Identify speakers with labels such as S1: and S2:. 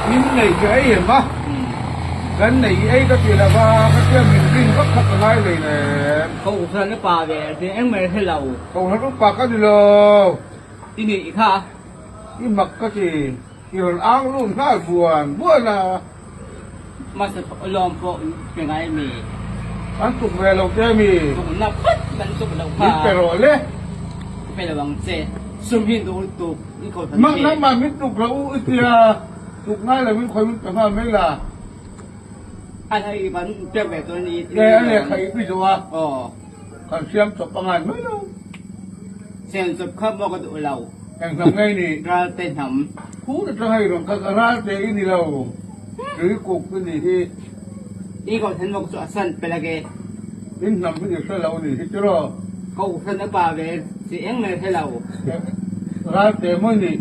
S1: Min nei ka ei em a, kan nei i ei ka ti lo va, ka tia min rin vak kha ka ngai hlei nem.
S2: Kohhran upa ve ti engmah hre lo.
S1: Kohhran upa ka ni lo.
S2: I nih kha.
S1: I mak ka ti. I rawn ang lut nghal buan buan a.
S2: Hmasa lawm pawh pe ngai mi.
S1: An tuk ve lo che mi.
S2: Tukna phawt kan tuk lo kha.
S1: Min pe rawh le.
S2: Ka pe lo ang che. Sum hi duh tuk i ko than
S1: Mak nangmah min tuk lo u i tia. Tuk ngai lo in khawi min pe nghal mai la.
S2: An hei van pek ve chuan i.
S1: Nge a lehkha i pi zawh a.
S2: Aw.
S1: Kan siam chawp a ngai mai lo.
S2: Siam chawp kha maw ka duh lo.
S1: Eng hnam ngei ni?
S2: Ralte hnam.
S1: Khur atanga i rawn kal ka ralte i ni lo. Tui kuk i nih hi.
S2: I kohhran bawk chu a san pel age.
S1: In hnam hi i hre lo ni hi tiraw?
S2: Kohhran a pa ve chi eng mai hre lo.
S1: Ralte mawi nih.